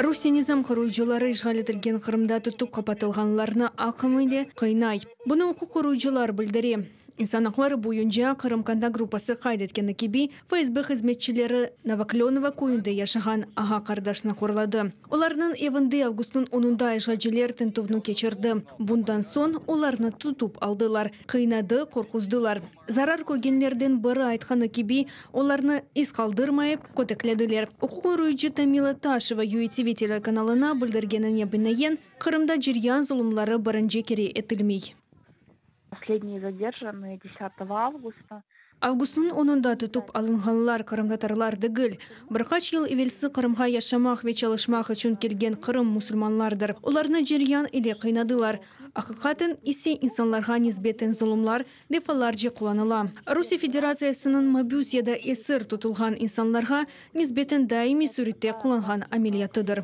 Rusiye nizam qoruyıcıları işğal etilgen Qırımda tutıp qapatılğanlarnı aqım ile qıynay. Bunı uquq qoruyıcılar bildire. İnsan aqları boyunca Qırım kontakt gruppası qayd etkeni kibi, FSB hızmetçileri Novoklönovo köyünde yaşağan ağa-qardaşnı horladı. Olarnıñ evinde avgustnıñ onunda işğalciler tintüvni keçirdi. Bundan soñ olarnı tutıp aldılar, qıynadı, qorquzdılar. Zarar körgenlerden biri aytqanı kibi, olarnı iz qaldırmayıp, köteklediler. Uquq qoruyıcı Tamila Taşeva UATV telekanalına bildirgenine binaen, Qırımda ceryan zulumları birinci kere etilmey. Последние задержанные 10 августа. Avgustnıñ onunda tutıp alınğanlar qırımtatarlar degil. Bir qaç yıl evelsi Qırımğa yaşamaq ve çalışmaq içün kelgen Qırım musulmanlardır. Olarnı ceryan ile qıynadılar. Aqiqaten ise insanlarğa nisbeten zulumlar defalarca qullanıla. Rusiye Federatsiyasınıñ mabüs ya da esir tutulğan insanlarğa nisbeten daimiy sürette qullanğan ameliyatıdır.